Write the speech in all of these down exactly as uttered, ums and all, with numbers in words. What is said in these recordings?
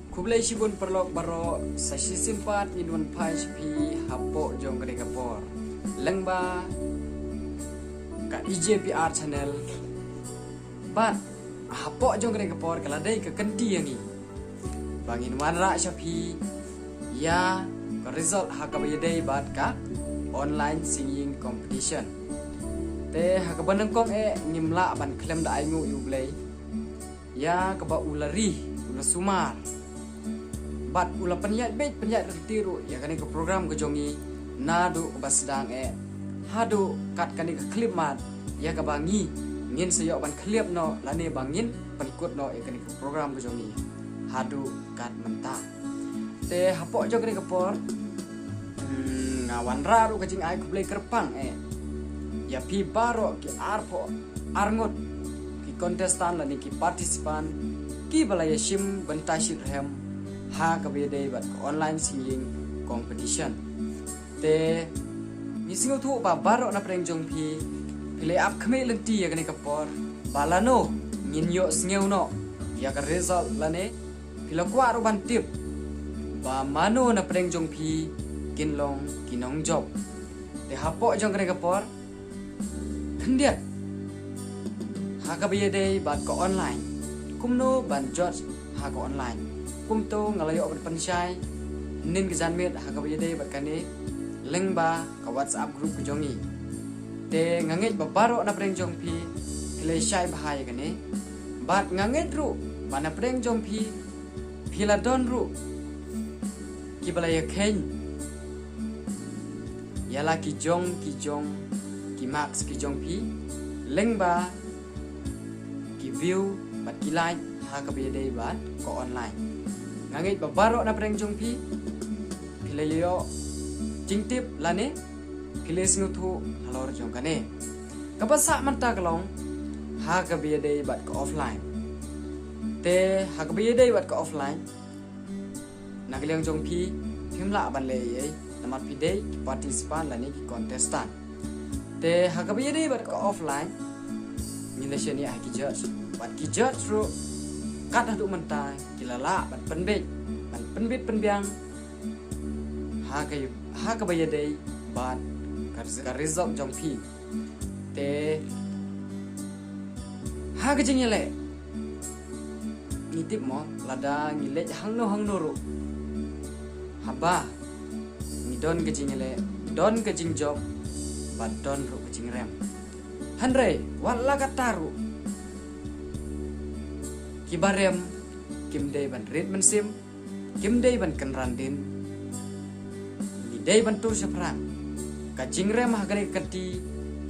Khublei shibun paralok baroh, sa shisien pat ngin wan phai sha phi hapoh jong kane ka por lyngba ka E J P R channel. Bad hapoh jong kane ka por ka la dei ka kynti ïa ngi ba ngin wanrah sha phi ïa ka result ha kaba ïadei bad ka online singing competition. Te ha kaba nyngkong eh ngim lah ban khlem da ainguh ïa U Blei ïa kaba u la ri, u la sumar bad u la pynïaid beit pynïaid ryntih ruh ïa kane ka program ka jong ngi naduh kaba sdang eh haduh kat kane ka khyllipmat, ïa kaba ngi ngin sa ïoh ban khyllip noh lane ba ngin pynkut noh ïa kane ka program ka jong ngi haduh kat mynta. Te hapoh jong kane ka por, hmm, nga wanrah ruh ka jingai khublei kyrpang eh ïa phi baroh ki arphew arngut ki contestant lane ki participant kiba la ïashim bynta shitrhem ha kaba ïadei bad ka online singing competition. Te ngi sngewthuh ba baroh na pdeng jong phi, phi la ap khmih lynti ïa kane ka por ba lano ngin ïohsngew noh ïa ka result lane phi la kwah ruh ban tip ba mano na pdeng jong phi kin long ki nongjop. Te hapoh jong kane ka por, khyndiat ha kaba ïadei bad ka online, kumno ban judge ha ka online. Kumto nga la ïoh ban pynshai hynnin ka janmiet ha kaba ïadei bad kane lyngba ka WhatsApp group ka jong ngi. Te nga ngeit ba baroh na pdeng jong phi phi la shai bha ïa kane. Bad nga ngeit ruh ba na pdeng jong phi phi la don ruh kiba la ïakheiñ ïa la ki jong ki jong ki marks ki jong phi lyngba ki view bad ki like ha kaba ïadei bad ka online. Nga ngeit ba baroh na pdeng jong phi phi la ïoh jingtip lane phi la sngewthuh halor jong kane. Kaba sah mynta ka long ha kaba ïadei bad ka offline. Te ha kaba ïadei bad ka offline, na ka liang jong phi phim lah ban leh ei ei namar phi dei ki participant lane ki contestant. Te ha kaba ïadei bad ka offline, ngi la shaniah ha ki judge bad ki judge ruh kat haduh mynta ki la lah ban pynbeit, ban pynbeit pynbiang ha ka, ha kaba ïadei bad ka, ka result jong phi. Te ha ka jingïaleh ngi tip mo, lada ngi leit hangno hangno ruh, haba ngi don ka jingïaleh, don ka jingjop bad don ruh ka jingrem. Hynrei wat la katta ruh, kiba rem kim dei ban rit mynsiem, kim dei ban kynran dien. Ngi dei ban tur shaphrang. Ka jingrem ha kane ka kynti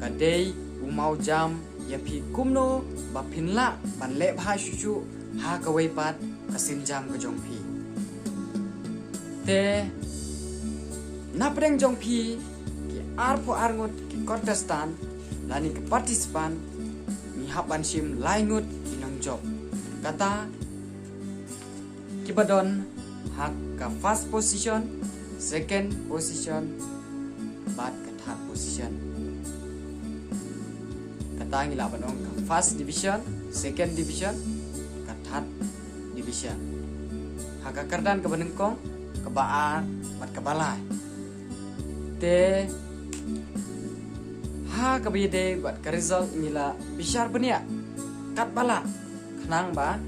ka dei u mawjam ïa phi kumno ba phin lah ban leh bha shuh shuh ha kawei pat ka sienjam ka jong phi. Te na pdeng jong phi ki arphew arngut ki contestant lane ki participant, ngi hap ban shim lai ngut ki nongjop. Kata kiba don ha ka first position, second position bad ka third position. Kata ngi lah ban ong ka first division, second division, ka third division. Ha ka kyrdan kaba nyngkong, kaba ar bad kaba lai. Te ha kaba ïadei bad ka result ngi la bishar bniah katba lah, khnang ba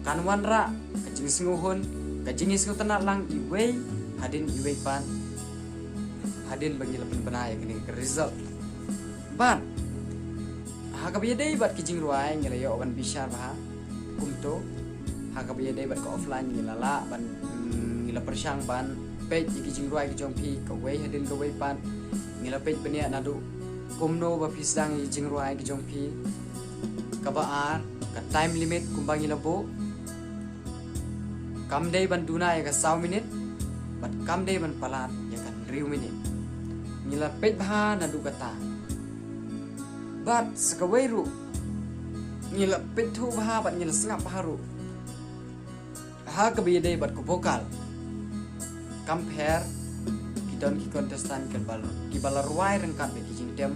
kan wanrah ka jingsngewhun, ka jingsngewtynnad lang iwei hadien iwei pat hadien ba ngi la pynbna ïa kane ka result. Bad ha kaba ïadei bad ki jingrwai ngi la ïoh ban bishar bha kumto. Ha kaba ïadei bad ka offline ngi la lah ban, mm, ngi la pyrshang ban peit ïa ki jingrwai ki jong phi kawei hadien kawei pat. Ngi la peit bniah naduh kumno ba phi sdang ïa ki jingrwai ki jong phi. Kaba ar, ka time limit kumba ngi la buh, kam dei ban duna ïa ka saw minit bad kam dei ban palat ïa ka hynriew minit. Ngi la peit bha naduh kata. Bad sa kawei ruh ngi la peit thuh bha bad ngi la sngap bha ruh ha kaba ïadei bad ka vocal. Kam pher, ki don ki contestant kiba, kiba la rwai ryngkat bad ki jingtem,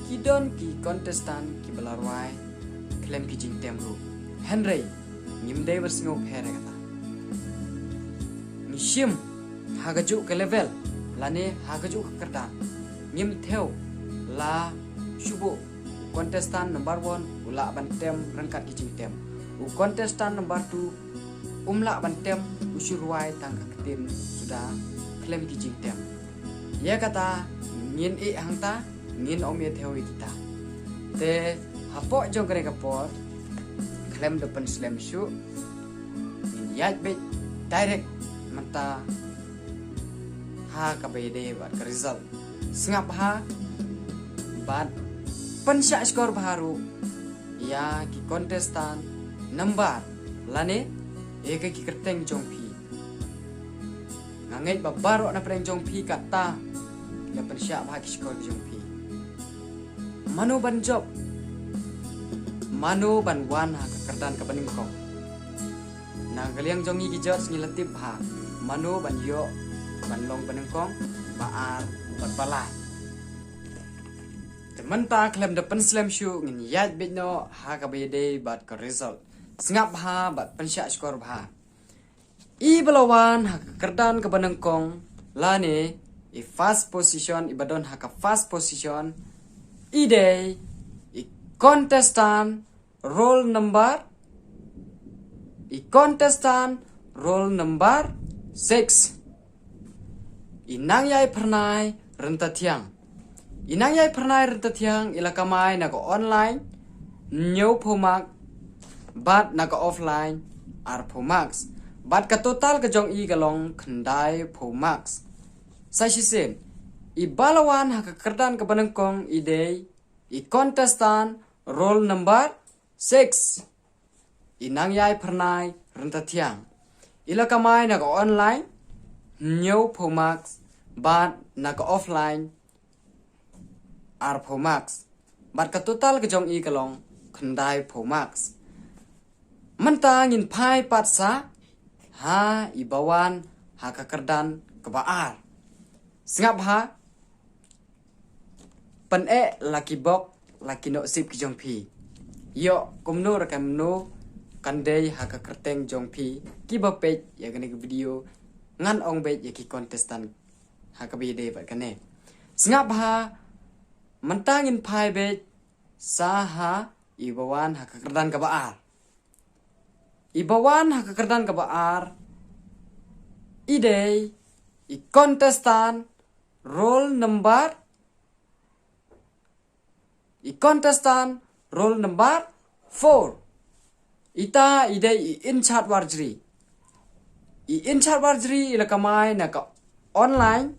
ki don ki contestant kiba la rwai khlem ki jingtem ruh. Hynrei ngim dei ban sngewpher ïa kata. shim ha kajuh ka level lane ha kajuh ka kyrdan. Ngim thew la shu buh u contestant number one u lah ban tem ryngkat ki jingtem. U contestant number two um lah ban tem u shu rwai tang ka ktien suda khlem ki jingtem. Ïa kata ngin ïeh hangta, ngin ym ïa thew ïa kita. Te hapoh jong kane ka por khlem da pynslem shuh, ngin ïaid beit direct mynta ha kaba ïadei bad ka result. Sngap bha bad pynshah shkor bha ruh ïa ki contestant number lane ïa ki kyrteng jong phi. Nga ngeit ba baroh na pdeng jong phi kata ki la pynshah bha ki shkor ki jong phi. Mano ban jop? Mano ban wan ha ka kyrdan kaba nyngkong? Na ka liang jong ngi ki judge ngi la tip bha mano ban ïoh ban long ba nyngkong, ba ar bad ba lai. Te mynta khlem da pynslem shuh ngin ïaid beit noh ha kaba ïadei bad ka result. Sngap bha bad pynshah shkor bha. I ba la wan ha ka kyrdan kaba nyngkong lane i first position, i ba don ha ka first position, i dei i contestant roll number, i contestant roll number six. I Nangïai Phyrnai Ryntathiang. I Nangïai Phyrnai Ryntathiang i la kamai na ka online hynñiewphew mark bad na ka offline arphew marks. Bad ka total ka jong i ka long khyndaiphew marks. Sa shisien, i ba la wan ha ka kyrdan kaba nyngkong i dei i contestant roll number six. I Nangïai Phyrnai Ryntathiang. I la kamai na ka online hynñiewphew marks bad na ka offline arphew marks. Bad ka total ka jong i ka long khyndaiphew marks. Mynta ngin phai pat sa ha i ba wan ha ka kyrdan kaba ar. Sngap bha, pyneh la ki bok la ki nohsip ki jong phi. Ïoh kumno re kumno kan dei ha ka kyrteng jong phi. Ki ba peit ïa kane ka video, ngan ong beit ïa ki contestant ha kaba ïadei bad kane. Sngap bha, mynta ngin phai beit sa ha i ba wan ha ka kyrdan kaba ar. I ba wan ha ka kyrdan kaba ar i dei i contestant roll number, i contestant roll number four. Ita i dei i Inchad Warjri. I Inchad Warjri i la kamai na ka online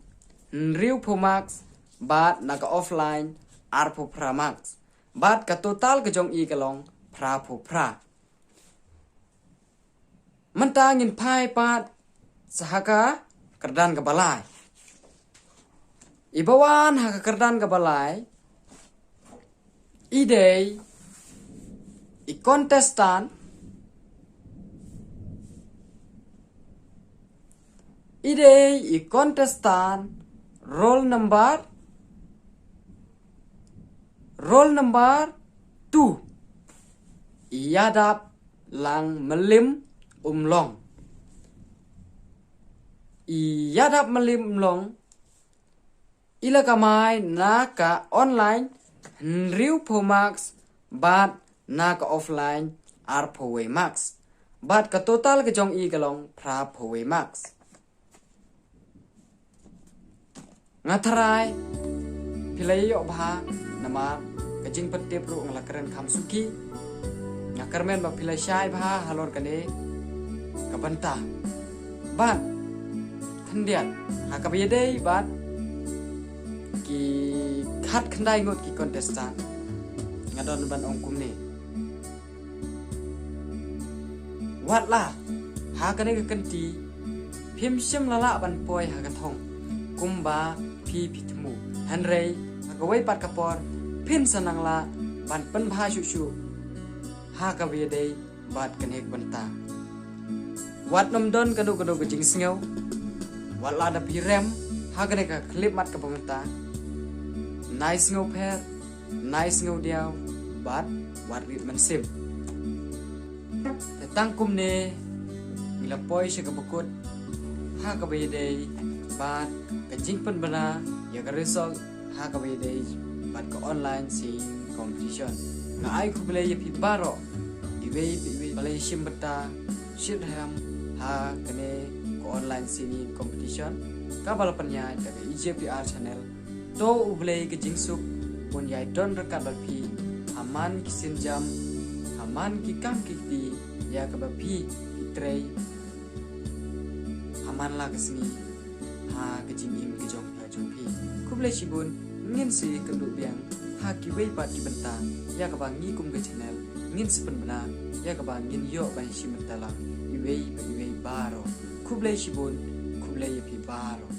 hynriewphew marks bad na ka offline arphew phra marks. Bad ka total ka jong i ka long phraphew phra. Mynta ngin phai pat sa ha ka kyrdan kaba lai. I ba wan ha ka kyrdan kaba lai i dei i contestant, i dei i contestant roll number, roll number two. Ïadap Lang Mlim Umlong. Ïadap Mlim Umlong i la kamai na ka online hynriewphew marks bad na ka offline arphew wei marks. Bad ka total ka jong i ka long phraphew wei marks. Nga tharai phi la ïoh bha namar ka jingpyntip ruh nga la kren kham suki. Nga kyrmen ba phi la shai bha halor kane ka bynta. Bad khyndiat ha kaba ïadei bad ki khatkhyndai ngut ki contestant, nga don ban ong kumne. Wat la ha kane ka kynti phim shym la lah ban poi ha ka thong kumba phi phi thmu, hynrei ha kawei pat ka por phin sa nang lah ban pynbha shuh shuh ha kaba ïadei bad kane ka bynta. Wat nym don kano kano ka jingsngew. Wat la da phi rem ha kane ka khyllipmat kaba mynta, nai sngew pher, nai sngew diaw bad wat rit mynsiem. Te tang kumne ngi la poi sha kaba kut ha kaba ïadei bad ka jingpynbna ïa ka result ha kaba ïadei bad ka online singing competition. Nga ai khublei ïa phi baroh, iwei pa iwei ba la ïashim bynta shitrhem ha kane ka online singing competition kaba la pynïaid da ka E J P R channel. To U Blei ka jingsuk un ïai don ryngkat bad phi ha man ki sienjam, ha man ki kam ki kti ïa kaba phi phi trei ha man la ka sngi ha ka jingim ka jong ka jong phi. Khublei shibun. Ngin sa ïakynduh biang ha kiwei pat ki bynta ïa kaba ngi kum ka channel ngin sa pynbna, ïa kaba ngin ïoh ban shim bynta lang iwei pa iwei baroh. Khublei shibun. Khublei ïa phi baroh.